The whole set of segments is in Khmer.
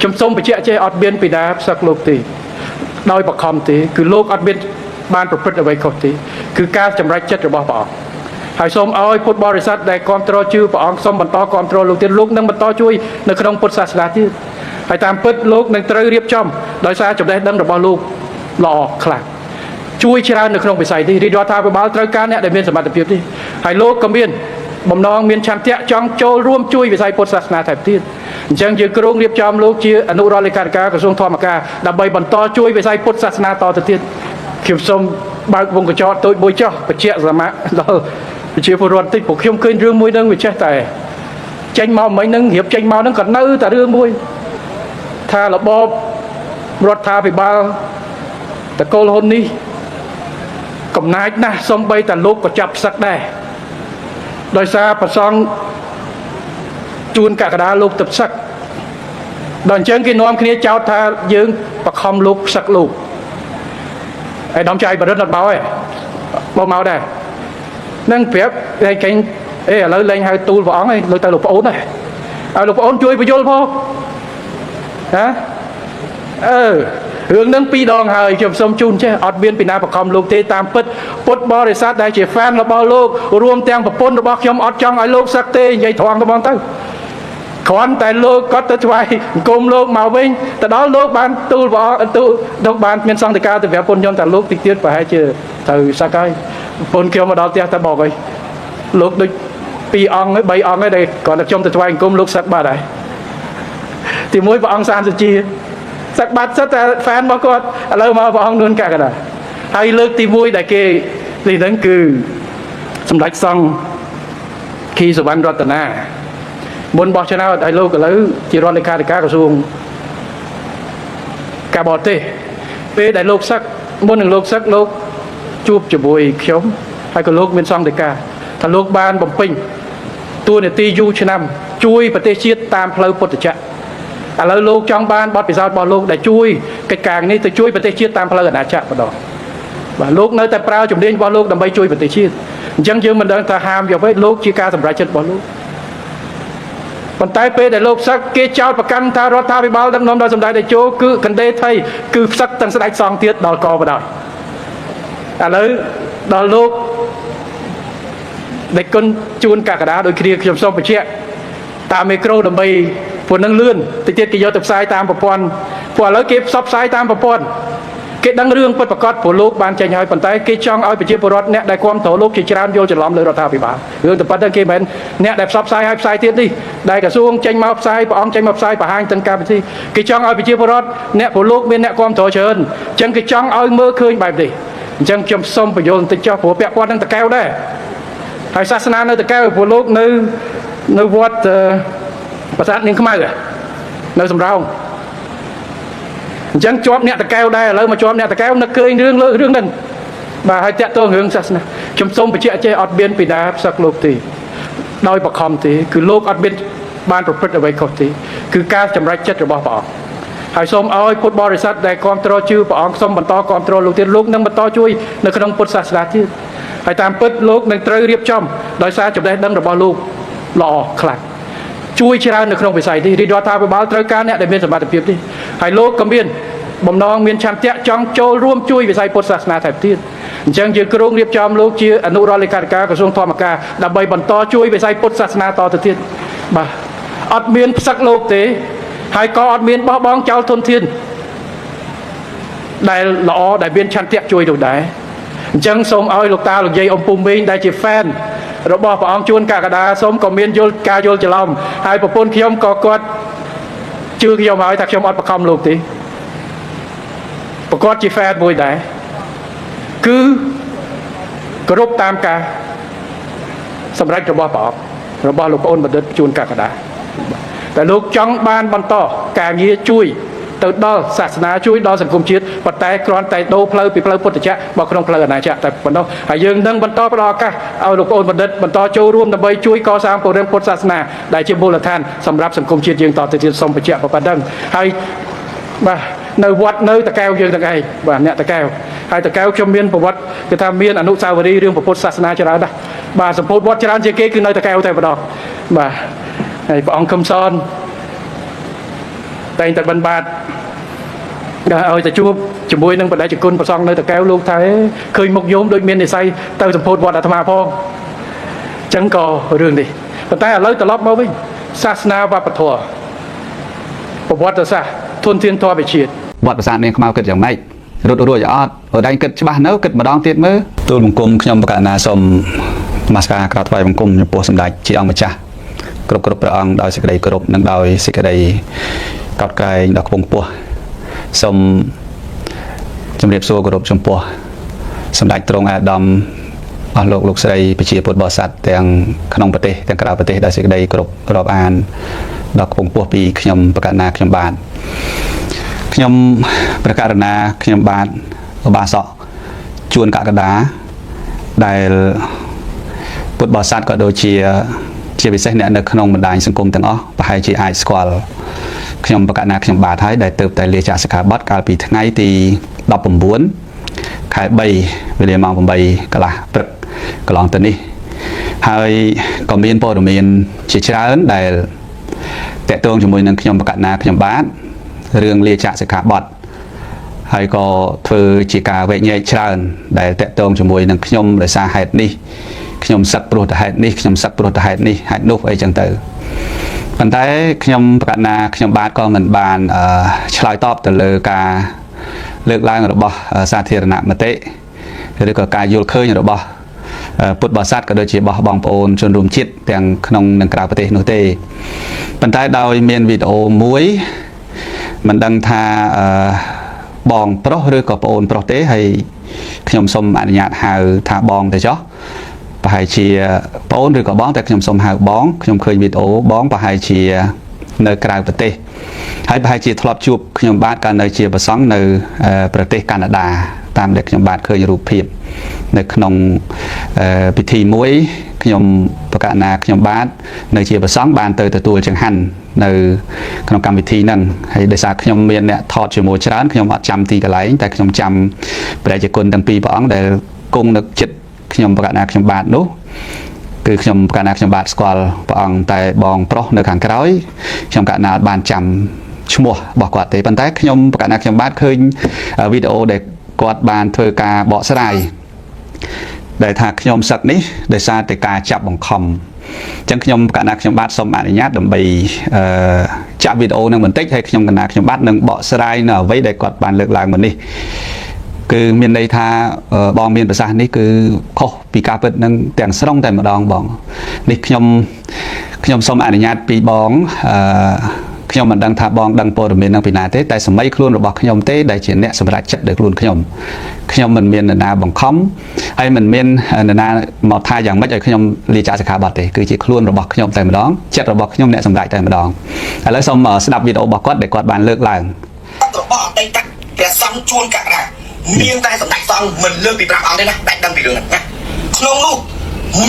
ខ្ញុំសូមបញ្ជាក់ចេះអត់មានពីណាផ្សឹកលោកទេដោយបខំទេគឺលោកអត់មានបានប្រព្រឹត្តអ្វីខុសទេគឺការសម្រេចចិត្តរបស់ព្រះអង្គហើយសូមឲ្យពុទ្ធបរិស័ទដែលគ្រប់គ្រងជឿព្រះអង្គសូមបន្តគ្រប់គ្រងលោកទៀតលោកនឹងបន្តជួយនៅក្នុងពុទ្ធសាសនាទៀតហើយតាមពិតលោកនឹងត្រូវរៀបចំដោយសារចំណេះដឹងរបស់លោកល្អខ្លាំងជួយច្រើននៅក្នុងវិស័យនេះរាជរដ្ឋាភិបាលត្រូវការអ្នកដែលមានសមត្ថភាពនេះហើយលោកក៏មានបំណងមានឆន្ទៈចង់ចូលរួមជួយវិស័យពុទ្ធសាសនាថែមទៀតអញ្ចឹងយើងគ្រោងរៀបចំលោកជាអនុរដ្ឋលេខាធិការក្រសួងធម្មការដើម្បីបន្តជួយវិស័យពុទ្ធសាសនាតទៅទៀតខ្ញុំសូមបើកវងកញ្ចក់តូចមួយចុះបញ្ជាក់សមៈដល់ប្រជាពលរដ្ឋតិចព្រោះខ្ញុំឃើញរឿងមួយហ្នឹងវាចេះតែចេញមកមិញហ្នឹងរៀបចេញមកហ្នឹងក៏នៅតែរឿងមួយថារបបរដ្ឋាភិបាលតកូលហ៊ុននេះកំណាចណាស់សំបីតែលោកក៏ចាប់ផ្សឹកដែរដោយសារប្រសង់ជួនកក្កដាលោកទៅផ្សឹកដល់អញ្ចឹងគេនាំគ្នាចោទថាយើងបខំលោកផ្សឹកលោកហើយដំចៃបរិទ្ធអត់បោទេបោមកដែរនឹងប្រាប់តែគេអេឥឡូវលែងហៅទូលព្រះអង្គឯងលើទៅលោកប្អូនដែរឲ្យលោកប្អូនជួយបញ្យល់ផងណាអឺរឿងនឹងពីរដងហើយខ្ញុំសូមជូនចេះអត់មានពីណាបខំលោកទេតាមពិតពុទ្ធបរិស័ទដែលជាហ្វានរបស់លោករួមទាំងប្រពន្ធរបស់ខ្ញុំអត់ចង់ឲ្យលោកសឹកទេនិយាយត្រង់ទៅហ្មងទៅគ្រាន់តែលោកគាត់ទៅថ្វាយអង្គមលោកមកវិញទៅដល់លោកបានទូលព្រះអង្គទូលលោកបានមានសង្ឃកាទៅប្រាប់ប្រពន្ធខ្ញុំតែលោកតិចទៀតប្រហែលជាត្រូវសឹកហើយប្រពន្ធខ្ញុំមកដល់ផ្ទះតែบอกអីលោកដូចពីរអង្គហើយបីអង្គហើយដែលគ្រាន់តែខ្ញុំទៅថ្វាយអង្គមលោកសឹកបាត់ហើយទីមួយព្រះអង្គសានសុជាសឹកបាត់សិតតែហ្វានរបស់គាត់ឥឡូវមកព្រះអង្គនួនកកដាហើយលើកទី1ដែលគេនេះហ្នឹងគឺសម្ដេចសង្ឃខីសវណ្ណរតនាមុនបោះឆ្នោតឲ្យលោកឥឡូវជារដ្ឋលេខាធិការក្រសួងការបរទេសពេលដែលលោកសឹកមុននឹងលោកសឹកលោកជួបជាមួយខ្ញុំហើយក៏លោកមានសង្ឃដីកាថាលោកបានបំពេញតួនាទីយូរឆ្នាំជួយប្រទេសជាតិតាមផ្លូវពុទ្ធចក្រឥឡូវលោកចង់បានបទពិសោធន៍របស់លោកដែលជួយកិច្ចការនេះទៅជួយប្រទេសជាតិតាមផ្លូវអាណាចក្រម្ដងបាទលោកនៅតែប្រើជំនាញរបស់លោកដើម្បីជួយប្រទេសជាតិអញ្ចឹងយើងមិនដឹងថាហាមយកវិញលោកជាការសម្រេចចិត្តរបស់លោកប៉ុន្តែពេលដែលលោកផ្សឹកគេចោទប្រកាន់ថារដ្ឋាភិបាលដឹកនាំដោយសម្ដេចតេជោគឺកណ្ដេថៃគឺផ្សឹកទាំងស្ដេចសង្ឃទៀតដល់កបដោយឥឡូវដល់លោកដេចគុណជួនកក្កដាដូចគ្នាខ្ញុំសូមបញ្ជាក់តាមមីក្រូដើម្បីពួកនឹងលឿនតិចទៀតគេយកទៅផ្សាយតាមប្រព័ន្ធព្រោះឥឡូវគេផ្សព្វផ្សាយតាមប្រព័ន្ធគេដឹងរឿងពិតប្រាកដព្រោះលោកបានចេញហើយប៉ុន្តែគេចង់ឲ្យប្រជាពលរដ្ឋអ្នកដែលគាំទ្រលោកជាច្រើនយល់ច្រឡំលើរដ្ឋាភិបាលរឿងតែប៉ុណ្្នឹងគេមិនមែនអ្នកដែលផ្សព្វផ្សាយឲ្យផ្សាយទៀតនេះដែលក្រសួងចេញមកផ្សាយព្រះអង្គចេញមកផ្សាយបង្ហាញទាំងកម្មវិធីគេចង់ឲ្យប្រជាពលរដ្ឋអ្នកព្រោះលោកមានអ្នកគាំទ្រច្រើនអញ្ចឹងគេចង់ឲ្យមើលឃើញបែបនេះអញ្ចឹងខ្ញុំសូមបញ្យល់បន្តិចចុះព្រោះពាក់ព័ន្ធនឹងតកែវដែរហើយសាសនានៅតកែវព្រោះលោកនៅនៅវត្តប្រាសាទនាងខ្មៅនៅសំរោងអញ្ចឹងជាប់អ្នកតកែវដែរឥឡូវមកជាប់អ្នកតកែវនឹកឃើញរឿងលើរឿងហ្នឹងបាទហើយតាក់ទងរឿងសាសនាខ្ញុំសូមបញ្ជាក់ចេះអត់មានពីណាផ្សឹកលោកទេដោយបខំទេគឺលោកអត់មានបានប្រព្រឹត្តអ្វីខុសទេគឺការសម្រេចចិត្តរបស់ព្រះអង្គហើយសូមឲ្យពុទ្ធបរិស័ទដែលគ្រប់គ្រងជឿព្រះអង្គសូមបន្តគ្រប់គ្រងលោកទៀតលោកនឹងបន្តជួយនៅក្នុងពុទ្ធសាសនាទៀតហើយតាមពិតលោកនឹងត្រូវរៀបចំដោយសារចំណេះដឹងរបស់លោកល្អខ្លាំងជួយច្រើននៅក្នុងវិស័យនេះរាជរដ្ឋាភិបាលត្រូវការអ្នកដែលមានសមត្ថភាពនេះហើយលោកក៏មានបំណងមានឆន្ទៈចង់ចូលរួមជួយវិស័យពុទ្ធសាសនាថែមទៀតអញ្ចឹងយើងគ្រោងរៀបចំលោកជាអនុរដ្ឋលេខាធិការក្រសួងធម្មការដើម្បីបន្តជួយវិស័យពុទ្ធសាសនាតទៅទៀតបាទអត់មានផ្សឹកលោកទេហើយក៏អត់មានបោះបង់ចោលធនធានដែលល្អដែលមានឆន្ទៈជួយនោះដែរអញ្ចឹងសូមឲ្យលោកតាលោកយាយអ៊ំពូមីងដែលជា fan របស់ព្រះអង្គជួនកក្កដាសូមក៏មានយល់ការយល់ច្រឡំហើយប្រពន្ធខ្ញុំក៏គាត់ជឿខ្ញុំហើយថាខ្ញុំអត់បខំលោកទេប្រកបជា fan មួយដែរគឺគោរពតាមការសម្រេចរបស់ព្រះអង្គរបស់លោកប្អូនបណ្ឌិតជួនកក្កដាតែលោកចង់បានបន្តការងារជួយទៅដល់សាសនាជួយដល់សង្គមជាតិប៉ុន្តែគ្រាន់តែដូរផ្លូវពីផ្លូវពុទ្ធចក្រមកក្នុងផ្លូវអាណាចក្រតែប៉ុណ្ណោះហើយយើងនឹងបន្តផ្ដល់ឱកាសឲ្យលោកប្អូនបណ្ឌិតបន្តចូលរួមដើម្បីជួយកសាងពង្រឹងពុទ្ធសាសនាដែលជាមូលដ្ឋានសម្រាប់សង្គមជាតិយើងតទៅទៀតសូមបញ្ជាក់ប៉ុណ្ណឹងហើយបាទនៅវត្តនៅតកែវយើងទាំងឯងបាទអ្នកតកែវហើយតកែវខ្ញុំមានប្រវត្តិគេថាមានអនុស្សាវរីយ៍រឿងពុទ្ធសាសនាច្រើនណាស់បាទសម្ពោធវត្តច្រើនជាងគេគឺនៅតកែវតែម្ដងបាទហើយព្រះអង្គខឹមសន តែងតែបិណ្ឌបាតដល់ឲ្យទៅជួបជាមួយនឹងបដិជគុណប្រសង់នៅតកែវលោកថាឃើញមុខញោមដូចមាននិស័យទៅសម្ពោធវត្តអាត្មាផងអញ្ចឹងក៏រឿងនេះប៉ុន្តែឥឡូវត្រឡប់មកវិញសាសនាវប្បធម៌ប្រវត្តិសាស្ត្រធនធានធម្មជាតិ វត្តប្រាសាទនាងខ្មៅគិតយ៉ាងម៉េចរត់រួចអត់អូនឯងគិតច្បាស់នៅគិតម្ដងទៀតមើលទូលបង្គំខ្ញុំបកណាសូមនមស្ការក្រាបថ្វាយបង្គំចំពោះសម្ដេចជាអង្គម្ចាស់គ្រប់គ្រប់ព្រះអង្គដោយសេចក្តីគោរពនិងដោយសេចក្តីកោតក្រែងដ៏ខ្ពង់ខ្ពស់សូមជម្រាបសួរគោរពចំពោះសម្ដេចទ្រង់អាដាមអស់លោកលោកស្រីប្រជាពុទ្ធបរិស័ទទាំងក្នុងប្រទេសទាំងក្រៅប្រទេសដោយសេចក្តីគោរពរាប់អានដ៏ខ្ពង់ខ្ពស់ពីខ្ញុំបកណាខ្ញុំបាទ ខ្ញុំព្រះករណាខ្ញុំបាទឧបាសកជួនកកដាដែលពុទ្ធបរិស័ទក៏ដូចជា ជាពិសេសអ្នកនៅក្នុងបណ្ដាញសង្គមទាំងអស់ប្រហែលជាអាចស្គាល់ខ្ញុំប្រកាសណាខ្ញុំបាទហើយដែលទៅតែលាចាកសិក្ខាបទកាលពីថ្ងៃទី19ខែ3វេលាម៉ោង8កន្លះព្រឹកកន្លងទៅនេះហើយក៏មានព័ត៌មានជាច្រើនដែលតកតងជាមួយនឹងខ្ញុំប្រកាសណាខ្ញុំបាទរឿងលាចាកសិក្ខាបទហើយក៏ធ្វើជាការវែកញែកច្រើនដែលតកតងជាមួយនឹងខ្ញុំដោយសារហេតុនេះខ្ញុំសឹកព្រោះតែហេតុនេះខ្ញុំសឹកព្រោះតែហេតុនេះហេតុនោះអីចឹងទៅប៉ុន្តែខ្ញុំប្រកាសណាខ្ញុំបាទក៏មិនបានឆ្លើយតបទៅលើការលើកឡើងរបស់សាធារណមតិឬក៏ការយល់ឃើញរបស់ពុទ្ធបរិស័ទក៏ដូចជារបស់បងប្អូនជនរួមជាតិទាំងក្នុងនិងក្រៅប្រទេសនោះទេប៉ុន្តែដោយមានវីដេអូមួយមិនដឹងថាបងប្រុសឬក៏ប្អូនប្រុសទេហើយខ្ញុំសូមអនុញ្ញាតហៅថាបងទៅចុះប្រហែលជាប្អូនឬក៏បងតែខ្ញុំសូមហៅបងខ្ញុំឃើញវីដេអូបងប្រហែលជានៅក្រៅប្រទេសហើយប្រហែលជាធ្លាប់ជួបខ្ញុំបាទកាលនៅជាប្រសង់នៅប្រទេសកាណាដាតាមដែលខ្ញុំបាទឃើញរូបភាពនៅក្នុងពិធីមួយខ្ញុំប្រកាសណាខ្ញុំបាទនៅជាប្រសង់បានទៅទទួលចង្ហាន់នៅក្នុងកម្មវិធីហ្នឹងហើយដោយសារខ្ញុំមានអ្នកថតជាមួយច្រើនខ្ញុំអត់ចាំទីកន្លែងតែខ្ញុំចាំព្រះជាគុណទាំងពីរព្រះអង្គដែលគង់នៅចិត្តខ្ញុំប្រកាសណាខ្ញុំបាទនោះគឺខ្ញុំប្រកាសណាខ្ញុំបាទស្គាល់ព្រះអង្គតែបងប្រុសនៅខាងក្រោយខ្ញុំកណាបានចាំឈ្មោះរបស់គាត់ទេប៉ុន្តែខ្ញុំប្រកាសណាខ្ញុំបាទឃើញវីដេអូដែលគាត់បានធ្វើការបកស្រាយដែលថាខ្ញុំសឹកនេះដោយសារតែការចាប់បង្ខំអញ្ចឹងខ្ញុំកណាខ្ញុំបាទសូមអនុញ្ញាតដើម្បីចាក់វីដេអូនឹងបន្តិចហើយខ្ញុំកណាខ្ញុំបាទនឹងបកស្រាយនៅអ្វីដែលគាត់បានលើកឡើងមកនេះគឺមានន័យថាបងមានប្រសាសន៍នេះគឺខុសពីការពិតនឹងទាំងស្រុងតែម្ដងបងនេះខ្ញុំសូមអនុញ្ញាតពីបងខ្ញុំមិនដឹងថាបងដឹងព័ត៌មាននឹងពីណាទេតែសម័យខ្លួនរបស់ខ្ញុំទេដែលជាអ្នកសម្រេចចិត្តដោយខ្លួនខ្ញុំខ្ញុំមិនមាននរណាបង្ខំហើយមិនមាននរណាមកថាយ៉ាងម៉េចឲ្យខ្ញុំលាចាកសិក្ខាបទទេគឺជាខ្លួនរបស់ខ្ញុំតែម្ដងចិត្តរបស់ខ្ញុំអ្នកសម្រេចតែម្ដងឥឡូវសូមស្ដាប់វីដេអូរបស់គាត់ដែលគាត់បានលើកឡើង របស់អតីតព្រះសង្ឃជួនករាមានតែសម្ដេចសង្ឃមិនលើកពី5អង្គទេណាដែលដឹងពីរឿងហ្នឹងណាក្នុងនោះ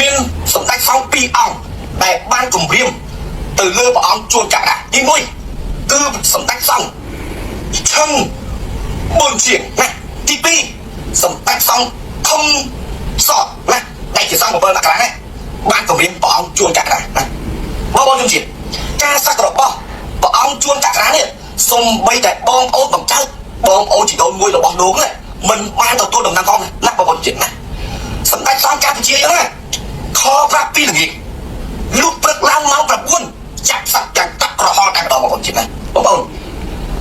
មានសម្ដេចសង្ឃ2អង្គដែលបានគម្រាមទៅលើព្រះអង្គជួនករាទី1គឺសម្ដេចសង្ឃឈឹងប៊ុនជាងណាទី2សម្ដេចសង្ឃខំសតណាដែលជាសង្ឃ7មករាណាបានគម្រាមព្រះអង្គជួនករាណាបងប្អូនជនជាតិការសឹករបស់ព្រះអង្គជួនករានេះសំបីតែបងប្អូនបង្កើតបងប្អូនជីដូនមួយរបស់លោកណាមិនបានទទួលដំណឹងផងណាបងប្អូនជាតិណាសម្ដេចសង្ឃកម្ពុជាអញ្ចឹងណាខប្រាប់ពីល្ងាចលុះព្រឹកឡើងម៉ោង9ចាប់សឹកទាំងកាក់ក្រហល់តែម្ដងបងប្អូនជាតិណាបងប្អូន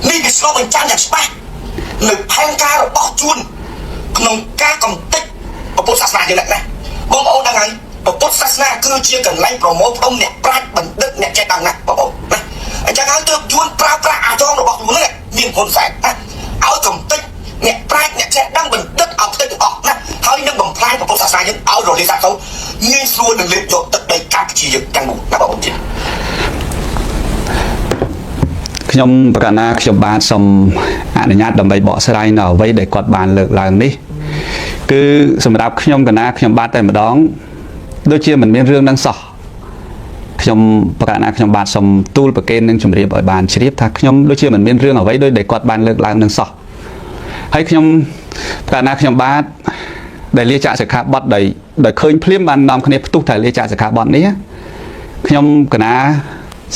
នេះវាឆ្លុះបញ្ចាំងយ៉ាងច្បាស់នៅផែនការរបស់ជួនក្នុងការកំទេចពុទ្ធសាសនាយើងណាបងប្អូនដឹងហើយពុទ្ធសាសនាគឺជាកន្លែងប្រមូលផ្ដុំអ្នកប្រាជ្ញបណ្ឌិតអ្នកចេះដឹងណាបងប្អូនណាអញ្ចឹងហើយទើបជួនប្រើប្រាស់អាចងរបស់ខ្លួននេះមានហ៊ុនសែនណាឲ្យកំទេចអ្នកប្រាជ្ញអ្នកចេះដឹងបណ្ឌិតឲ្យផ្ទៃទាំងអស់ណាហើយនឹងបំផ្លាញពុទ្ធសាសនាយើងឲ្យរលាយសាបសូន្យងាយស្រួលនឹងលេបយកទឹកដីកម្ពុជាយើងទាំងមូលណាបងប្អូនជាតិ ខ្ញុំប្រកាសណាខ្ញុំបាទសូមអនុញ្ញាតដើម្បីបកស្រាយនៅអ្វីដែលគាត់បានលើកឡើងនេះគឺសម្រាប់ខ្ញុំកណាខ្ញុំបាទតែម្ដងដូចជាមិនមានរឿងនឹងសោះខ្ញុំប្រកាសណាខ្ញុំបាទសូមទូលប្រគេននឹងជម្រាបឲ្យបានជ្រាបថាខ្ញុំដូចជាមិនមានរឿងអ្វីដោយដែលគាត់បានលើកឡើងនឹងសោះហើយខ្ញុំប្រកាសណាខ្ញុំបាទដែលលាចាកសិក្ខាបទដោយឃើញភ្លាមបាននាំគ្នាផ្ទុះតែលាចាកសិក្ខាបទនេះខ្ញុំកណា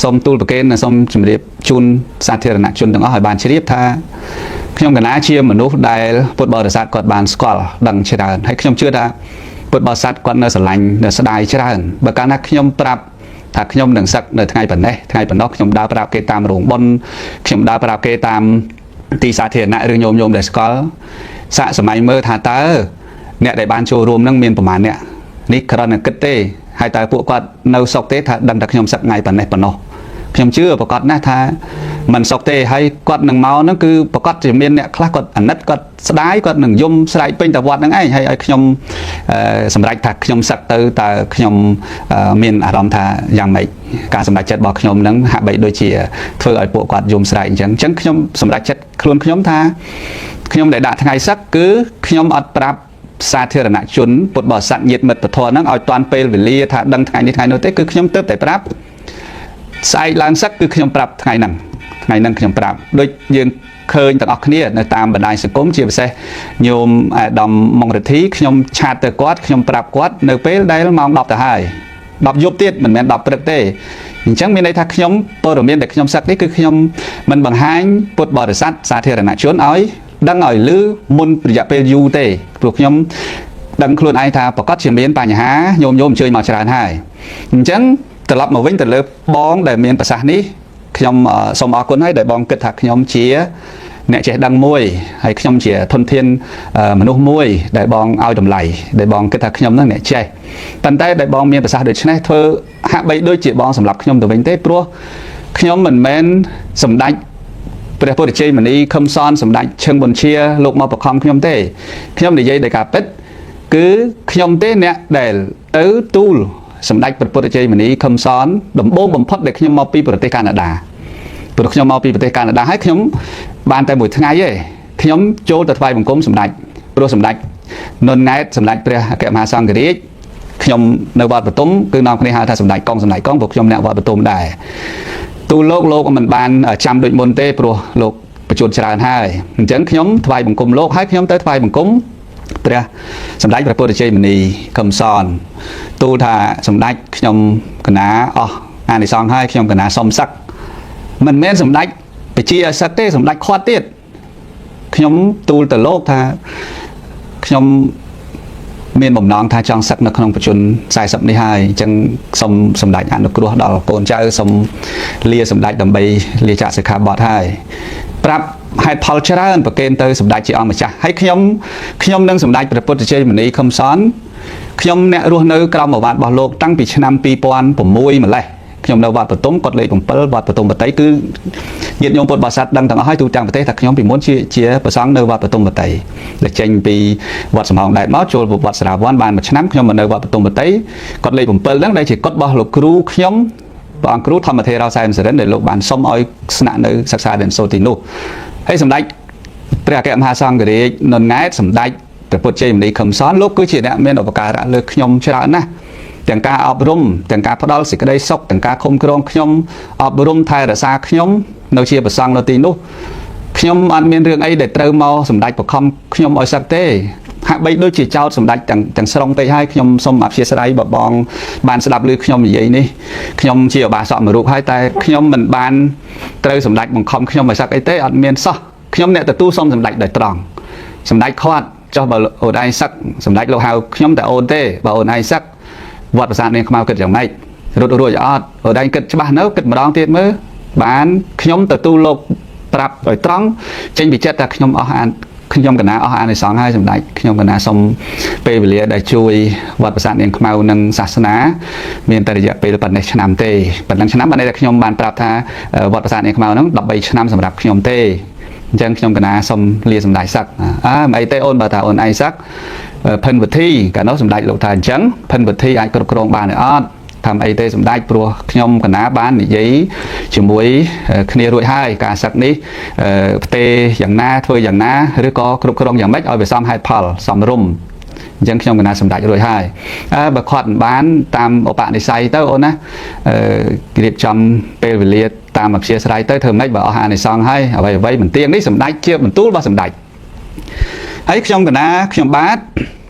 សូមទូលប្រគេននិងសូមជម្រាបជូនសាធារណជនទាំងអស់ឲ្យបានជ្រាបថាខ្ញុំកណាជាមនុស្សដែលពុទ្ធបរិស័ទគាត់បានស្គាល់ដឹងច្រើនហើយខ្ញុំជឿថាពុទ្ធបរិស័ទគាត់នៅស្រឡាញ់នៅស្ដាយច្រើនបើកាលណាខ្ញុំប្រាប់ថាខ្ញុំនឹងសឹកនៅថ្ងៃប៉ុណ្ណេះថ្ងៃប៉ុណ្ណោះខ្ញុំដើរប្រាប់គេតាមរោងបុណ្យខ្ញុំដើរប្រាប់គេតាមទីសាធារណៈឬញោមញោមដែលស្គាល់សាកសម័យមើលថាតើអ្នកដែលបានចូលរួមនឹងមានប្រមាណអ្នកនេះគ្រាន់តែគិតទេហើយតើពួកគាត់នៅសុខទេថាដឹងតែខ្ញុំសឹកថ្ងៃប៉ុណ្ណេះប៉ុណ្ណោះខ្ញុំជឿប្រកាសណាស់ថាមិនសុខទេហើយគាត់នឹងមកហ្នឹងគឺប្រកាសជាមានអ្នកខ្លះគាត់អាណិតគាត់ស្ដាយគាត់នឹងយំស្រែកពេញតែវត្តហ្នឹងឯងហើយឲ្យខ្ញុំសម្រេចថាខ្ញុំសឹកទៅតើខ្ញុំមានអារម្មណ៍ថាយ៉ាងម៉េចការសម្រេចចិត្តរបស់ខ្ញុំហ្នឹងហាក់បីដូចជាធ្វើឲ្យពួកគាត់យំស្រែកអញ្ចឹងអញ្ចឹងខ្ញុំសម្រេចចិត្តខ្លួនខ្ញុំថាខ្ញុំដែលដាក់ថ្ងៃសឹកគឺខ្ញុំអត់ប្រាប់សាធារណជនពុទ្ធបរិស័ទញាតិមិត្តពធហ្នឹងឲ្យតាន់ពេលវេលាថាដឹងថ្ងៃនេះថ្ងៃនោះទេគឺខ្ញុំទើបតែប្រាប់ស្អែកឡើងសឹកគឺខ្ញុំប្រាប់ថ្ងៃហ្នឹងថ្ងៃហ្នឹងខ្ញុំប្រាប់ដូចយើងឃើញទាំងអស់គ្នានៅតាមបណ្ដាញសង្គមជាពិសេសញោមអាដាមម៉ុងរិទ្ធីខ្ញុំឆាតទៅគាត់ខ្ញុំប្រាប់គាត់នៅពេលដែលម៉ោង10ទៅហើយ10យប់ទៀតមិនមែន10ព្រឹកទេអញ្ចឹងមានន័យថាខ្ញុំព័ត៌មានដែលខ្ញុំសឹកនេះគឺខ្ញុំមិនបង្ហាញពុទ្ធបរិស័ទសាធារណជនឲ្យដឹងឲ្យឮមុនរយៈពេលយូរទេព្រោះខ្ញុំដឹងខ្លួនឯងថាប្រកាសជាមានបញ្ហាញោមញោមអញ្ជើញមកច្រើនហើយអញ្ចឹងត្រឡប់មកវិញទៅលើបងដែលមានប្រសាសន៍នេះខ្ញុំសូមអរគុណហើយដែលបងគិតថាខ្ញុំជាអ្នកចេះដឹងមួយហើយខ្ញុំជាធនធានមនុស្សមួយដែលបងឲ្យតម្លៃដែលបងគិតថាខ្ញុំនឹងអ្នកចេះប៉ុន្តែដែលបងមានប្រសាសន៍ដូចនេះធ្វើហាក់បីដូចជាបងសម្រាប់ខ្ញុំទៅវិញទេព្រោះខ្ញុំមិនមែនសម្ដេចព្រះពុទ្ធជ័យមនីខឹមសនសម្ដេចឈឹងប៊ុនជាលោកមកបខំខ្ញុំទេខ្ញុំនិយាយដោយការពិតគឺខ្ញុំទេអ្នកដែលទៅទូលសម្ដេចព្រះពុទ្ធជ័យមនីខឹមសនដំបូងបំផុតដែលខ្ញុំមកពីប្រទេសកាណាដាព្រោះខ្ញុំមកពីប្រទេសកាណាដាហើយខ្ញុំបានតែមួយថ្ងៃទេខ្ញុំចូលទៅថ្វាយបង្គំសម្ដេចព្រោះសម្ដេចនុនង៉ែតសម្ដេចព្រះអគ្គមហាសង្ឃរាជខ្ញុំនៅវត្តបទុមគឺនាំគ្នាហៅថាសម្ដេចកងសម្ដេចកងព្រោះខ្ញុំអ្នកវត្តបទុមដែរទូលលោកលោកមិនបានចាំដូចមុនទេព្រោះលោកបញ្ជនច្រើនហើយអញ្ចឹងខ្ញុំថ្វាយបង្គំលោកហើយខ្ញុំទៅថ្វាយបង្គំព្រះសម្ដេចព្រះពុទ្ធជ័យមនីខឹមសនទូលថាសម្ដេចខ្ញុំកណាអស់អានិសង្សហើយខ្ញុំកណាសុំសឹកមិនមែនសម្ដេចបជាឲ្យសឹកទេសម្ដេចខាត់ទៀតខ្ញុំទូលទៅលោកថាខ្ញុំមានបំណងថាចង់សឹកនៅក្នុងប្រជជន40នេះហើយអញ្ចឹងសូមសម្ដេចអនុគ្រោះដល់កូនចៅសូមលាសម្ដេចដើម្បីលាចាកសិក្ខាបទហើយប្រាប់ហេតុផលច្រើនប្រគេនទៅសម្ដេចជាអង្គម្ចាស់ហើយខ្ញុំខ្ញុំនឹងសម្ដេចព្រះពុទ្ធជ័យមនីខឹមសនខ្ញុំអ្នករស់នៅក្រោមឱវាទរបស់លោកតាំងពីឆ្នាំ2006ម្លេះខ្ញុំនៅវត្តបទុមគាត់លេខ7វត្តបទុមបតីគឺញាតិញោមពុទ្ធបរិស័ទដឹងទាំងអស់ហើយទូទាំងប្រទេសថាខ្ញុំពីមុនជាព្រះសង្ឃនៅវត្តបទុមបតីដែលចេញពីវត្តសំហងដែតមកចូលវត្តសារាវ័នបានមួយឆ្នាំខ្ញុំមកនៅវត្តបទុមបតីគាត់លេខ7ហ្នឹងដែលជាកុដរបស់លោកគ្រូខ្ញុំព្រះអង្គគ្រូធម្មថេរោសែមសរិនដែលលោកបានសុំឲ្យស្នាក់នៅសិក្សារៀនសូត្រទីនោះហើយសម្ដេចព្រះអគ្គមហាសង្ឃរាជនុនង៉ែតសម្ដេចព្រះពុទ្ធជ័យមនីខឹមសនលោកគឺជាអ្នកមានឧបការៈលើខ្ញុំច្រើនណាស់ទាំងការអប់រំទាំងការផ្ដល់សេចក្តីសុខទាំងការឃុំក្រងខ្ញុំអប់រំថែរក្សាខ្ញុំនៅជាប្រសង់នៅទីនោះខ្ញុំអត់មានរឿងអីដែលត្រូវមកសម្ដេចបខំខ្ញុំឲ្យសឹកទេហាក់បីដូចជាចោតសម្ដេចទាំងស្រុងពេកហើយខ្ញុំសូមអធិស្ឋានបបងបានស្ដាប់ឮខ្ញុំនិយាយនេះខ្ញុំជាឧបាសកមួយរូបហើយតែខ្ញុំមិនបានត្រូវសម្ដេចបង្ខំខ្ញុំឲ្យសឹកអីទេអត់មានសោះខ្ញុំអ្នកទទួលសូមសម្ដេចដោយត្រង់សម្ដេចខាត់ចុះបើអូនឯងសឹកសម្ដេចលោកហៅខ្ញុំតែអូនទេបើអូនឯងសឹកវត្តប្រាសាទនាងខ្មៅគិតយ៉ាងម៉េចរត់រួចអត់អូនឯងគិតច្បាស់នៅគិតម្ដងទៀតមើលបានខ្ញុំទទួលលោកប្រាប់ដោយត្រង់ចេញពីចិត្តថាខ្ញុំអស់អានខ្ញុំកណាអស់អានិសង្សហើយសម្ដេចខ្ញុំកណាសុំពេលវេលាដែលជួយវត្តប្រាសាទនាងខ្មៅនិងសាសនាមានតែរយៈពេលប៉ុណ្ណេះឆ្នាំទេប៉ុណ្ណឹងឆ្នាំបានន័យថាខ្ញុំបានប្រាប់ថាវត្តប្រាសាទនាងខ្មៅហ្នឹង13ឆ្នាំសម្រាប់ខ្ញុំទេអញ្ចឹងខ្ញុំកណាសុំលាសម្ដេចសឹកអើមិនអីទេអូនបើថាអូនឯងសឹកភិនវិធីកាលនោះសម្ដេចលោកថាអញ្ចឹងភិនវិធីអាចគ្រប់គ្រងបានទេអត់ធ្វើអីទេសម្ដេចព្រោះខ្ញុំកណាបាននិយាយជាមួយគ្នារួចហើយការសឹកនេះផ្ទេយ៉ាងណាធ្វើយ៉ាងណាឬក៏គ្រប់គ្រងយ៉ាងម៉េចឲ្យវាសមហេតុផលសមរម្យអញ្ចឹងខ្ញុំកណាសម្ដេចរួចហើយអើបើខាត់មិនបានតាមឧបនិស្ស័យទៅអូនណារៀបចំពេលវេលាតាមអព្យាស្រ័យទៅធ្វើម៉េចបើអស់អានិសង្សហើយអ្វីៗមិនទៀងនេះសម្ដេចជាបន្ទូលរបស់សម្ដេចហើយខ្ញុំកណាខ្ញុំបាទ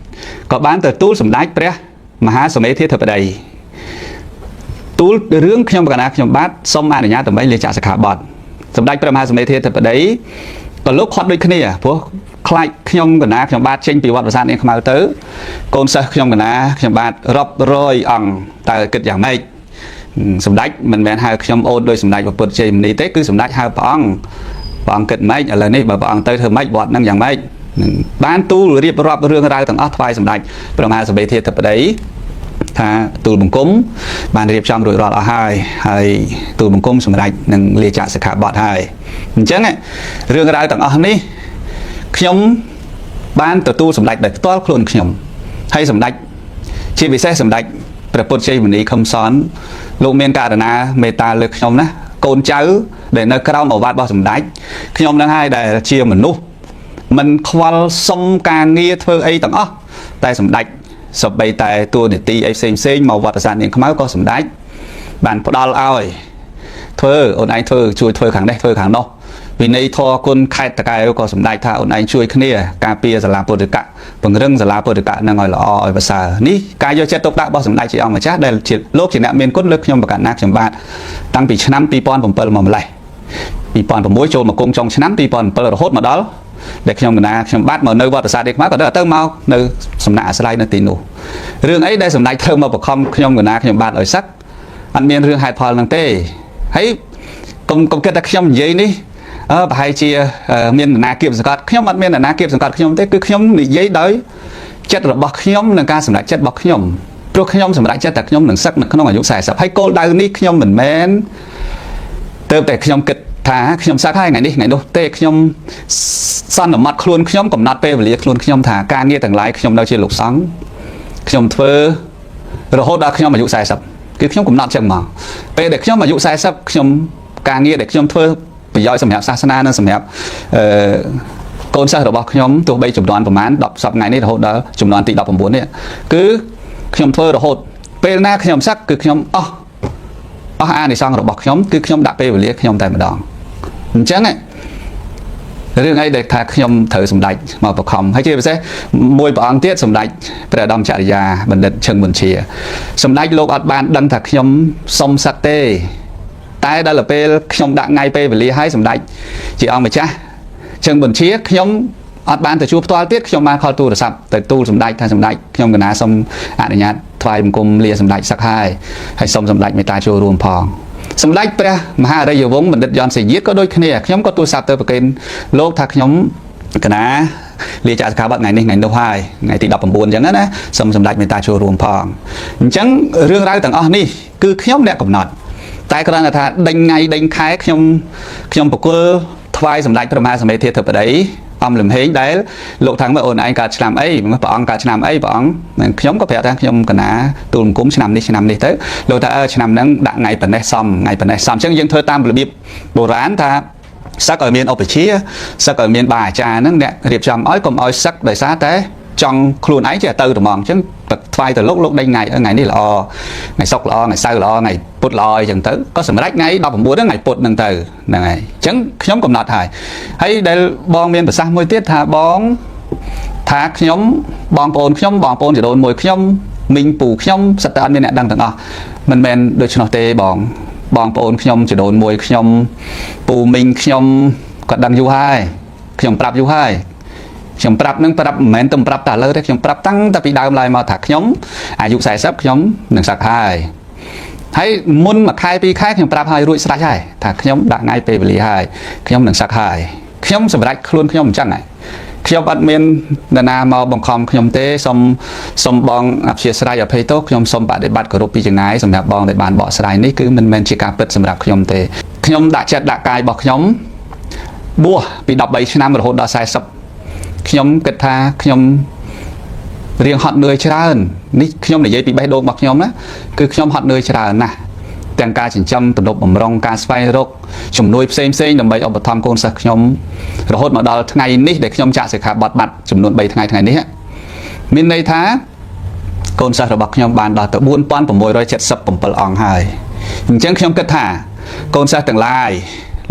ក៏បានទទួលសម្ដេចព្រះមហាសមេធាធិបតី ទូលរឿងខ្ញុំកណាខ្ញុំបាទសូមអនុញ្ញាតដើម្បីលាចាកសិក្ខាបទសម្ដេចព្រះមហាសមេធាធិបតីក៏លោកខាត់ដូចគ្នាព្រោះខ្លាចខ្ញុំកណាខ្ញុំបាទចេញពីវត្តប្រាសាទនាងខ្មៅទៅកូនសិស្សខ្ញុំកណាខ្ញុំបាទរាប់រយអង្គតើគិតយ៉ាងម៉េចសម្ដេចមិនមែនហៅខ្ញុំអូនដោយសម្ដេចព្រះពុទ្ធជ័យមុនីទេគឺសម្ដេចហៅព្រះអង្គព្រះអង្គគិតម៉េចឥឡូវនេះបើព្រះអង្គទៅធ្វើម៉េចវត្តហ្នឹងយ៉ាងម៉េចនឹងបានទូលរៀបរាប់រឿងរ៉ាវទាំងអស់ថ្វាយសម្ដេចព្រះមហាសមេធាធិបតីថាទូលបង្គំបានរៀបចំរួចរាល់អស់ហើយហើយទូលបង្គំសម្រេចនឹងលាចាកសិក្ខាបទហើយអញ្ចឹងរឿងរ៉ាវទាំងអស់នេះខ្ញុំបានទទួលសម្ដេចដោយផ្ទាល់ខ្លួនខ្ញុំហើយសម្ដេចជាពិសេសសម្ដេចព្រះពុទ្ធជ័យមុនីខឹមសនលោកមានករណាមេត្តាលើខ្ញុំណាកូនចៅដែលនៅក្រោមឱវាទរបស់សម្ដេចខ្ញុំនឹងហើយដែលជាមនុស្សមិនខ្វល់សុំការងារធ្វើអីទាំងអស់តែសម្ដេចសម្បីតែតួនាទីអីផ្សេងផ្សេងមកវត្តប្រាសាទនាងខ្មៅក៏សម្ដេចបានផ្ដល់ឲ្យធ្វើអូនឯងធ្វើជួយធ្វើខាងនេះធ្វើខាងនោះវិន័យធម៌គុណខេត្តតកែវក៏សម្ដេចថាអូនឯងជួយគ្នាការពារសាលាពុទ្ធិកៈពង្រឹងសាលាពុទ្ធិកៈនឹងឲ្យល្អឲ្យប្រសើរនេះការយកចិត្តទុកដាក់របស់សម្ដេចជាអង្គម្ចាស់ដែលជាលោកជាអ្នកមានគុណលើខ្ញុំប្រកាសណាខ្ញុំបាទតាំងពីឆ្នាំ2007មកម្លេះ2006ចូលមកគង់ចុងឆ្នាំ2007រហូតមកដល់ដែលខ្ញុំកណាខ្ញុំបាទមកនៅវត្តប្រាសាទនេះខ្មៅក៏ទៅមកនៅសំណាក់អាស្រ័យនៅទីនោះរឿងអីដែលសម្ដេចធ្វើមកបខំខ្ញុំកណាខ្ញុំបាទឲ្យសឹកអត់មានរឿងហេតុផលហ្នឹងទេហើយកុំកុំគិតថាខ្ញុំនិយាយនេះអឺប្រហែលជាមាននរណាគៀបសង្កត់ខ្ញុំអត់មាននរណាគៀបសង្កត់ខ្ញុំទេគឺខ្ញុំនិយាយដោយចិត្តរបស់ខ្ញុំនិងការសម្រេចចិត្តរបស់ខ្ញុំព្រោះខ្ញុំសម្រេចចិត្តតែខ្ញុំនឹងសឹកនៅក្នុងអាយុ40ហើយគោលដៅនេះខ្ញុំមិនមែនទៅតែខ្ញុំគិតថាខ្ញុំសឹកហើយថ្ងៃនេះថ្ងៃនោះទេខ្ញុំសន្មត់ខ្លួនខ្ញុំកំណត់ពេលវេលាខ្លួនខ្ញុំថាការងារទាំងឡាយខ្ញុំនៅជាលោកសង្ឃខ្ញុំធ្វើរហូតដល់ខ្ញុំអាយុ40គឺខ្ញុំកំណត់ចឹងមកពេលដែលខ្ញុំអាយុ40ខ្ញុំការងារដែលខ្ញុំធ្វើប្រយោជន៍សម្រាប់សាសនានិងសម្រាប់អឺកូនសិស្សរបស់ខ្ញុំទោះបីចំនួនប្រហែល10សប្តាហ៍ថ្ងៃនេះរហូតដល់ចំនួនទី19នេះគឺខ្ញុំធ្វើរហូតពេលណាខ្ញុំសឹកគឺខ្ញុំអស់អស់អានិសង្សរបស់ខ្ញុំគឺខ្ញុំដាក់ពេលវេលាខ្ញុំតែម្ដងអញ្ចឹងរឿងអីដែលថាខ្ញុំត្រូវសម្ដេចមកបខំហើយជាពិសេសមួយព្រះអង្គទៀតសម្ដេចព្រះឧត្តមចរិយាបណ្ឌិតឈឹងប៊ុនជាសម្ដេចលោកអត់បានដឹងថាខ្ញុំសុំសឹកទេតែដល់ពេលខ្ញុំដាក់ថ្ងៃពេលវេលាឲ្យសម្ដេចជាអង្គម្ចាស់ឈឹងប៊ុនជាខ្ញុំអត់បានទៅជួបផ្ទាល់ទៀតខ្ញុំបានខលទូរស័ព្ទទៅទូលសម្ដេចថាសម្ដេចខ្ញុំកណាសូមអនុញ្ញាតថ្វាយបង្គំលាសម្ដេចសឹកហើយហើយសូមសម្ដេចមេត្តាចូលរួមផងសម្ដេចព្រះមហាអរិយវង្សបណ្ឌិតយ៉នសេយាតក៏ដូចគ្នាខ្ញុំក៏ទូរស័ព្ទទៅប្រគេនលោកថាខ្ញុំកណាលាចាកសិក្ខាបទថ្ងៃនេះថ្ងៃនោះហើយថ្ងៃទី19អញ្ចឹងណាសូមសម្ដេចមេត្តាចូលរួមផងអញ្ចឹងរឿងរ៉ាវទាំងអស់នេះគឺខ្ញុំអ្នកកំណត់តែគ្រាន់តែថាដេញថ្ងៃដេញខែខ្ញុំខ្ញុំបកគលថ្វាយសម្ដេចព្រះមហាសមេធាធិបតីអំលំហេងដែលលោកថាងមើលអូនឯងកើតឆ្នាំអីព្រះអង្គកើតឆ្នាំអីព្រះអង្គខ្ញុំក៏ប្រាប់ថាខ្ញុំកណាទូលបង្គំឆ្នាំនេះឆ្នាំនេះទៅលោកថាអើឆ្នាំហ្នឹងដាក់ថ្ងៃប៉ុណ្ណេះសមថ្ងៃប៉ុណ្ណេះសមអញ្ចឹងយើងធ្វើតាមរបៀបបុរាណថាសឹកឲ្យមានឧបជាសឹកឲ្យមានបាអាចារ្យហ្នឹងអ្នករៀបចំឲ្យកុំឲ្យសឹកដោយសារតែចង់ខ្លួនឯងចេះទៅត្មងអញ្ចឹងថ្វាយទៅលោកលោកដេញថ្ងៃថ្ងៃនេះល្អថ្ងៃសុក្រល្អថ្ងៃសៅរ៍ល្អថ្ងៃពុធល្អអីចឹងទៅក៏សម្រេចថ្ងៃ19ហ្នឹងថ្ងៃពុធហ្នឹងទៅហ្នឹងហើយអញ្ចឹងខ្ញុំកំណត់ហើយហើយដែលបងមានប្រសាសន៍មួយទៀតថាបងថាខ្ញុំបងប្អូនខ្ញុំបងប្អូនចដូនមួយខ្ញុំមីងពូខ្ញុំសិតតែអត់មានអ្នកដឹងទាំងអស់មិនមែនដូច្នោះទេបងបងប្អូនខ្ញុំចដូនមួយខ្ញុំពូមីងខ្ញុំក៏ដឹងយូរហើយខ្ញុំប្រាប់យូរហើយខ្ញុំប្រាប់នឹងប្រាប់មិនមែនទៅប្រាប់តែឥឡូវទេខ្ញុំប្រាប់តាំងតែពីដើមឡើយមកថាខ្ញុំអាយុ40ខ្ញុំនឹងសឹកហើយហើយមុនមួយខែពីរខែខ្ញុំប្រាប់ហើយរួចស្រេចហើយថាខ្ញុំដាក់ថ្ងៃពេលវេលាហើយខ្ញុំនឹងសឹកហើយខ្ញុំសម្រេចខ្លួនខ្ញុំអញ្ចឹងហើយខ្ញុំអត់មាននរណាមកបង្ខំខ្ញុំទេសូមសូមបងអព្យាស្រ័យអភ័យទោសខ្ញុំសូមបដិបត្តិគោរពពីចង្ងាយសម្រាប់បងដែលបានបកស្រាយនេះគឺមិនមែនជាការពិតសម្រាប់ខ្ញុំទេខ្ញុំដាក់ចិត្តដាក់កាយរបស់ខ្ញុំបួសពី13ឆ្នាំរហូតដល់40ខ្ញុំគិតថាខ្ញុំរៀងហត់នឿយច្រើននេះខ្ញុំនិយាយពីបេះដូងរបស់ខ្ញុំណាគឺខ្ញុំហត់នឿយច្រើនណាស់ទាំងការចិញ្ចឹមទំនប់បំរុងការស្វែងរកជំនួយផ្សេងផ្សេងដើម្បីឧបត្ថម្ភកូនសិស្សខ្ញុំរហូតមកដល់ថ្ងៃនេះដែលខ្ញុំចាក់សិក្ខាបទបាត់ចំនួន3ថ្ងៃថ្ងៃនេះមានន័យថាកូនសិស្សរបស់ខ្ញុំបានដល់ទៅ4677អង្គហើយអញ្ចឹងខ្ញុំគិតថាកូនសិស្សទាំងឡាយ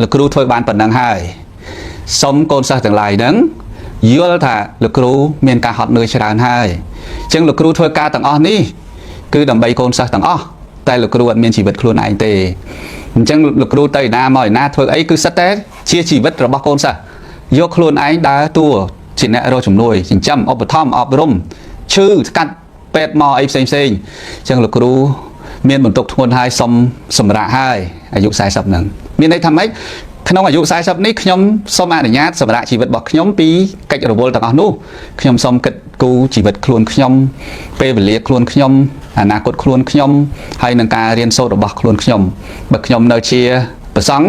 លោកគ្រូធ្វើបានប៉ុណ្ណឹងហើយសូមកូនសិស្សទាំងឡាយហ្នឹងយល់ថាលោកគ្រូមានការហត់នឿយច្រើនហើយអញ្ចឹងលោកគ្រូធ្វើការទាំងអស់នេះគឺដើម្បីកូនសិស្សទាំងអស់ តែលោកគ្រូអត់មានជីវិតខ្លួនឯងទេអញ្ចឹងលោកគ្រូទៅឯណាមកឯណាធ្វើអីគឺសិតតែជាជីវិតរបស់កូនសិស្សយកខ្លួនឯងដើរតួជាអ្នករកជំនួយចិញ្ចឹមឧបត្ថម្ភអប់រំឈឺស្កាត់ពេទ្យមកអីផ្សេងផ្សេងអញ្ចឹងលោកគ្រូមានបន្ទុកធ្ងន់ហើយសុំសម្រាប់ហើយអាយុ40ហ្នឹងមានន័យថាម៉េចក្នុងអាយុ40នេះខ្ញុំសូមអនុញ្ញាតសម្រាប់ជីវិតរបស់ខ្ញុំពីកិច្ចរវល់ទាំងអស់នោះខ្ញុំសូមគិតគូរជីវិតខ្លួនខ្ញុំពេលវេលាខ្លួនខ្ញុំអនាគតខ្លួនខ្ញុំហើយនឹងការរៀនសូត្ររបស់ខ្លួនខ្ញុំបើខ្ញុំនៅជាព្រះសង្ឃ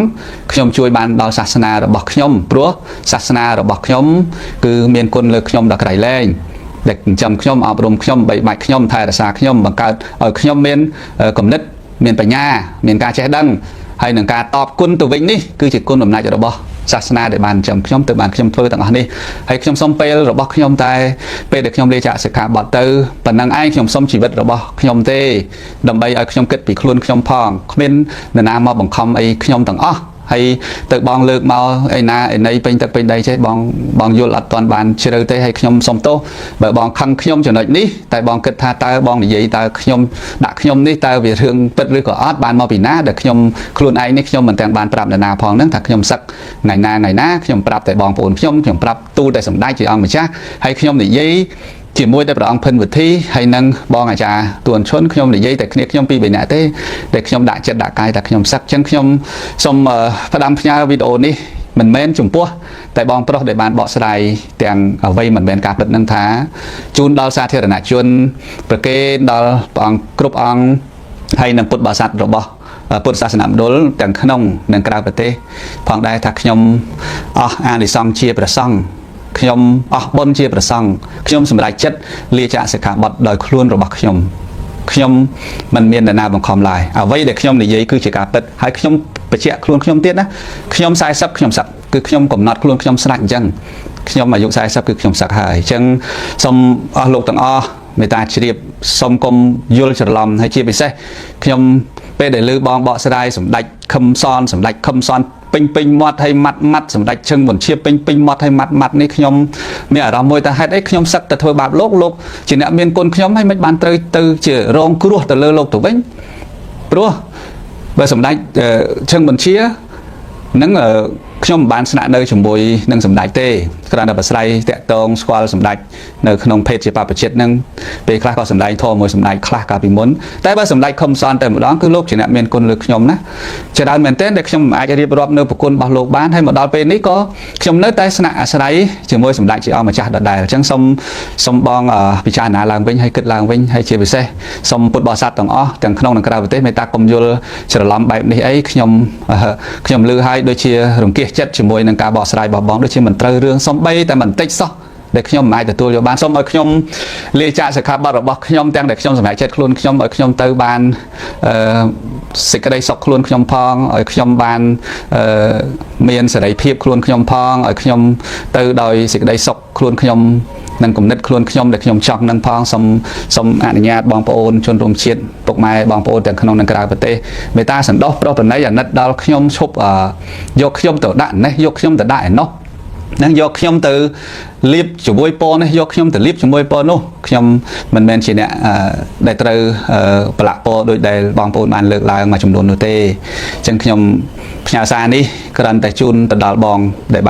ខ្ញុំជួយបានដល់សាសនារបស់ខ្ញុំព្រោះសាសនារបស់ខ្ញុំគឺមានគុណលើខ្ញុំដល់ក្រៃលែងដែលចិញ្ចឹមខ្ញុំអប់រំខ្ញុំបីបាច់ខ្ញុំថែរក្សាខ្ញុំបង្កើតឲ្យខ្ញុំមានគំនិតមានបញ្ញាមានការចេះដឹងហើយនឹងការតបគុណទៅវិញនេះគឺជាគុណអំណាចរបស់សាសនាដែលបានចិញ្ចឹមខ្ញុំទៅបានខ្ញុំធ្វើទាំងអស់នេះហើយខ្ញុំសូមពេលរបស់ខ្ញុំតែពេលដែលខ្ញុំលាចាកសិក្ខាបទទៅប៉ុណ្ណឹងឯងខ្ញុំសូមជីវិតរបស់ខ្ញុំទេដើម្បីឲ្យខ្ញុំគិតពីខ្លួនខ្ញុំផងគ្មាននរណាមកបង្ខំអីខ្ញុំទាំងអស់ហើយទៅបងលើកមកអីណាអីណីពេញទឹកពេញដីចេះបងបងយល់អត់ទាន់បានជ្រៅទេហើយខ្ញុំសុំទោសបើបងខឹងខ្ញុំចំណុចនេះតែបងគិតថាតើបងនិយាយតើខ្ញុំដាក់ខ្ញុំនេះតើវារឿងពិតឬក៏អត់បានមកពីណាដែលខ្ញុំខ្លួនឯងនេះខ្ញុំមិនទាំងបានប្រាប់នរណាផងហ្នឹងថាខ្ញុំសឹកថ្ងៃណាថ្ងៃណាខ្ញុំប្រាប់តែបងប្អូនខ្ញុំខ្ញុំប្រាប់ទូលតែសម្ដេចជាអង្គម្ចាស់ហើយខ្ញុំនិយាយជាមួយតែព្រះអង្គភិនវិធីហើយនឹងបងអាចារ្យទួនឈុនខ្ញុំនិយាយតែគ្នាខ្ញុំពីរបីនាក់ទេដែលខ្ញុំដាក់ចិត្តដាក់កាយតែខ្ញុំសឹកអញ្ចឹងខ្ញុំសូមផ្ដាំផ្ញើវីដេអូនេះមិនមែនចំពោះតែបងប្រុសដែលបានបកស្រាយទាំងអ្វីមិនមែនការពិតនឹងថាជូនដល់សាធារណជនប្រគេនដល់ព្រះអង្គគ្រប់អង្គហើយនឹងពុទ្ធបរិស័ទរបស់ពុទ្ធសាសនមណ្ឌលទាំងក្នុងនិងក្រៅប្រទេសផងដែរថាខ្ញុំអស់អានិសង្សជាព្រះសង្ឃខ្ញុំអស់បុណ្យជាព្រះសង្ឃខ្ញុំសម្រេចចិត្តលាចាកសិក្ខាបទដោយខ្លួនរបស់ខ្ញុំខ្ញុំមិនមាននរណាបង្ខំឡើយអ្វីដែលខ្ញុំនិយាយគឺជាការពិតហើយខ្ញុំបញ្ជាក់ខ្លួនខ្ញុំទៀតណាខ្ញុំ40ខ្ញុំសឹកគឺខ្ញុំកំណត់ខ្លួនខ្ញុំស្រាច់អញ្ចឹងខ្ញុំអាយុ40គឺខ្ញុំសឹកហើយអញ្ចឹងសូមអស់លោកទាំងអស់មេត្តាជ្រាបសូមកុំយល់ច្រឡំហើយជាពិសេសខ្ញុំពេលដែលលើបងបកស្រាយសម្ដេចខឹមសនសម្ដេចខឹមសនពេញពេញមាត់ហើយម៉ាត់ម៉ាត់សម្ដេចឈឹងវញ្ជាពេញពេញមាត់ហើយម៉ាត់ម៉ាត់នេះខ្ញុំមានអារម្មណ៍មួយថាហេតុអីខ្ញុំសឹកតែធ្វើបាបលោកលោកជាអ្នកមានគុណខ្ញុំហើយមិនបានត្រូវទៅជារងគ្រោះទៅលើលោកទៅវិញព្រោះបើសម្ដេចឈឹងបញ្ជានឹងខ្ញុំមិនបានស្នាក់នៅជាមួយនឹងសម្ដេចទេគ្រាន់តែប្រស្រ័យតាក់ទងស្គាល់សម្ដេចនៅក្នុងភេទជាបព្វជិតនឹងពេលខ្លះក៏សម្ដែងធម៌មួយសម្ដេចខ្លះកាលពីមុនតែបើសម្ដេចខំសនតែម្ដងគឺលោកជាអ្នកមានគុណលើខ្ញុំណាច្រើនមែនទែនដែលខ្ញុំមិនអាចរៀបរាប់នៅប្រគុណរបស់លោកបានហើយមកដល់ពេលនេះក៏ខ្ញុំនៅតែស្នាក់អាស្រ័យជាមួយសម្ដេចជាអង្គម្ចាស់ដដែលអញ្ចឹងសូមសូមបងពិចារណាឡើងវិញហើយគិតឡើងវិញហើយជាពិសេសសូមពុទ្ធបរិស័ទទាំងអស់ទាំងក្នុងនិងក្រៅប្រទេសមេត្តាកុំយល់ច្រឡំបែបនេះអីខ្ញុំខ្ញុំឮហើយដូចជារង្គៀសចិត្តជាមួយនឹងការបកស្រាយរបស់បងដូចជាមិនត្រូវរឿងសំបីតែបន្តិចសោះដែលខ្ញុំមិនអាចទទួលយកបានសូមឲ្យខ្ញុំលាចាកសិក្ខាបទរបស់ខ្ញុំទាំងដែលខ្ញុំសម្រេចចិត្តខ្លួនខ្ញុំឲ្យខ្ញុំទៅបានអឺសេចក្តីសុខខ្លួនខ្ញុំផងឲ្យខ្ញុំបានអឺមានសេរីភាពខ្លួនខ្ញុំផងឲ្យខ្ញុំទៅដោយសេចក្តីសុខខ្លួនខ្ញុំនិងគំនិតខ្លួនខ្ញុំដែលខ្ញុំចង់នឹងផងសូមសូមអនុញ្ញាតបងប្អូនជនរួមជាតិពុកម៉ែបងប្អូនទាំងក្នុងនិងក្រៅប្រទេសមេត្តាសន្តោសប្រុសប្រណីអាណិតដល់ខ្ញុំឈប់យកខ្ញុំទៅដាក់នេះយកខ្ញុំទៅដាក់ឯនោះនឹងយកខ្ញុំទៅលៀបជាមួយពណ៌នេះយកខ្ញុំទៅលៀបជាមួយពណ៌នោះខ្ញុំមិនមែនជាអ្នកដែលត្រូវប្រឡាក់ពណ៌ដោយដែលបងប្អូនបានលើកឡើងមួយចំនួននោះទេអញ្ចឹងខ្ញុំផ្ញើសារនេះគ្រាន់តែជូនទៅដល់បងដែលបាន